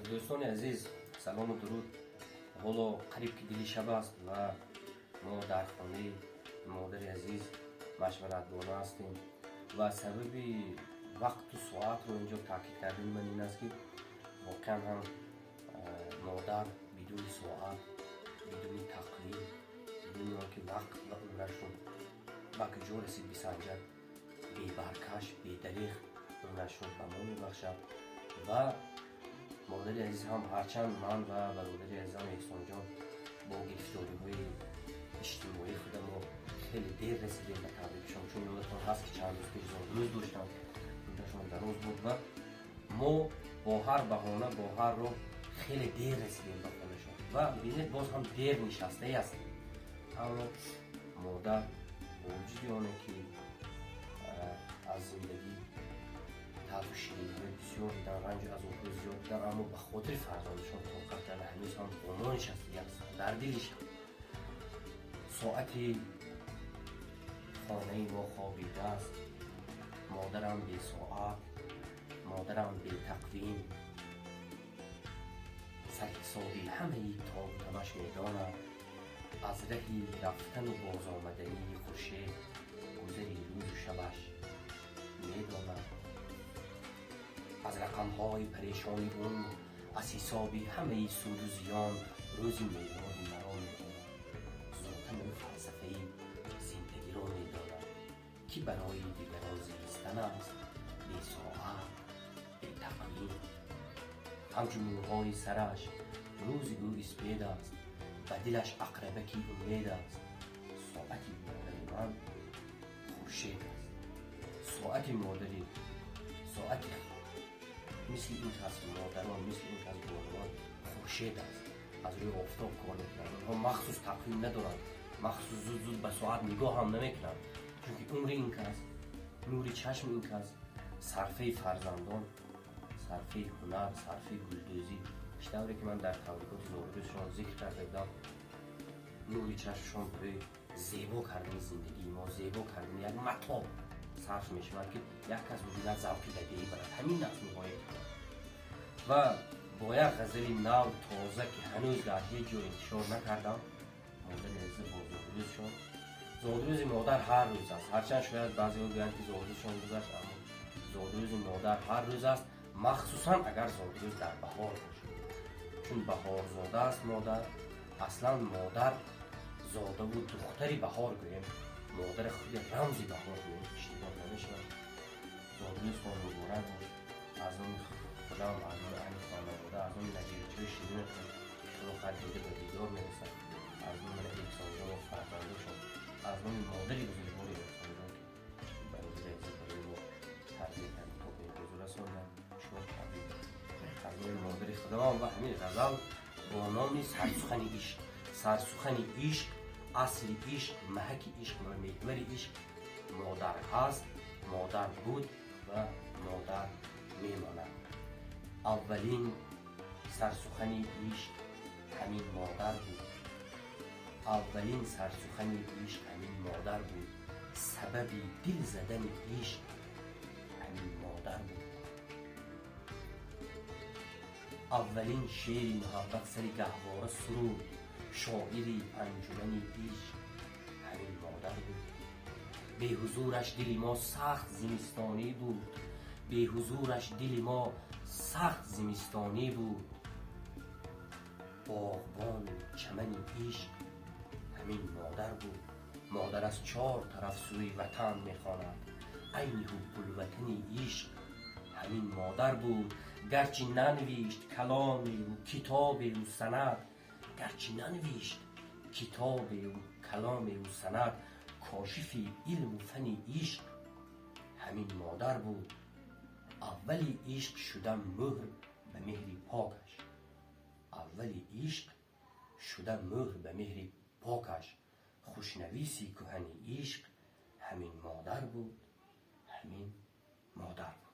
Дӯстони азиз, салому дуруд. Ҳоло қариб ки дили шаб аст ва мо дар хонаи модари азиз машваратбона ҳастем ва сабаби вақту соатро инҷо таъкид кардани ман ин аст, ки воқеан ҳам модар бидуни соат, бидуни тақвим, бидуни он ки вақт ва умрашро ба куҷо расид бисанҷад, бебаркаш, бедареғ умрашро ба мо мебахшад. Ва модари азиз ҳам, ҳарчанд ман ва бародари азизам Эҳсонҷон бо гирифториҳои иҷтимоии худамо хеле дер расидем ба табрикшон, чун ёдатон ҳаст, ки чанд рӯз пеш зодрӯз доштам, умрашон дароз буд ва мо бо ҳар баҳона, бо ҳар роҳ хеле дер расидем ба хонашон ва бинед, боз ҳам дер нишастае ҳастем. Аммо модар бо вуҷуди оне ки аз зиндагӣ талху шириниҳои бисёр дидан, ранҷу азобҳои зиёд дидан, аммо ба хотири фарзандашон тоқат карда, ҳанӯз ҳам бо мо нишастагӣ ҳастанд. Дар дили шаб соати хонаи мо хобидааст, модарам бесоат, модарам бетақвим, сарҳисоби ҳамаи тобу табаш медонад, аз раҳи рафтану бозомадании хуршед гузари рӯзу шабаш медонад, аз рақамҳои парешони умр, аз ҳисоби ҳамаи суду зиён рӯзи мелоди маро медонад, зотан ӯ фалсафаи зиндагиро медонад, ки барои дигарон зистан аст бесоат, бетақвим. Ҳамчун мӯйҳои сараш рӯзи ӯ испед аст, ба дилаш ақрабаки умед аст. Соати модари ман хуршед аст. Соати модари, соати мисли ин кас модарон, мисли ин кас бонувон хуршед аст, аз рӯи офтоб кор мекунанд. Онҳо махсус тақвим надоранд, махсус зуд зуд ба соат нигоҳ ҳам намекунанд, чунки умри ин кас, нури чашми ин кас сарфаи фарзандон, сарфаи ҳунар, сарфаи гулдӯзӣ. Чӣ тавре ки ман дар табрикоти зодрӯзшон зикр карда будам, нури чашмшон барои зебо кардани зиндагии мо, зебо кардани як матоб сарф мешавад, ки як кас бибинад, завқи бадеӣ барад. Ҳамин аст ниҳояти. Ва бо як ғазали нав, тоза, ки ҳанӯз дар ҳеҷ ҷо интишор накардам, модари азиза бо зодрӯзшон. Зодрӯзи модар ҳар рӯз аст, ҳарчанд шояд баъзеҳо гӯянд, ки зодрӯзшон гузашт, аммо зодрӯзи модар ҳар рӯз аст, махсусан агар зодрӯз дар баҳор бошад, чун баҳорзода аст модар. Аслан модар зодаву духтари баҳор гӯем, модари худи рамзи баҳор гӯем, иштибоҳ намешавад. Зодрӯзтон муборак бош. Аз номи худам, аз номи аҳли хонавода, аз номи набирачаҳои ширинатон, ки худо хоҳад, дида ба дидор мерасад, аз номи Эҳсонҷону фарзандошон, аз номи модари бузургвори Эҳсонҷон, ки бародари азиз барои мо тарбия кард, то ба имрӯз расонданд, шумо табрик. Аз номи модари худамам ва ҳамин ғазал бо номи «Сарсухани ишқ». Сарсухани ишқ, асли ишқ, маҳаки ишқ ва меҳвари ишқ модар ҳаст, модар буд ва модар мемонад. Аввалин сарсухани ишқ ҳамин модар буд, аввалин сарсухани ишқ ҳамин модар буд, сабаби дил задани ишқ ҳамин модар буд. Аввалин шеъри муҳаббат сари гаҳвора суруд, шоири анҷумани ишқ ҳамин модар буд. Беҳузураш дили мо сахт зимистонӣ буд, беҳузураш дили мо сахт зимистонӣ буд, боғбони чамани ишқ ҳамин модар буд. Модар аз чор тараф сӯи ватан мехонад, айни ҳуббулватани ишқ ҳамин модар буд. Гарчи нанавишт каломеву китобеву санад, гарчи нанавишт китобеву каломеву санад, кошифи илму фани ишқ ҳамин модар буд. Аввали ишқ шуда мӯҳр ба меҳри покаш, аввали ишқ шуда мӯҳр ба меҳри покаш, хушнависи кӯҳани ишқ ҳамин модар буд, ҳамин модар буд.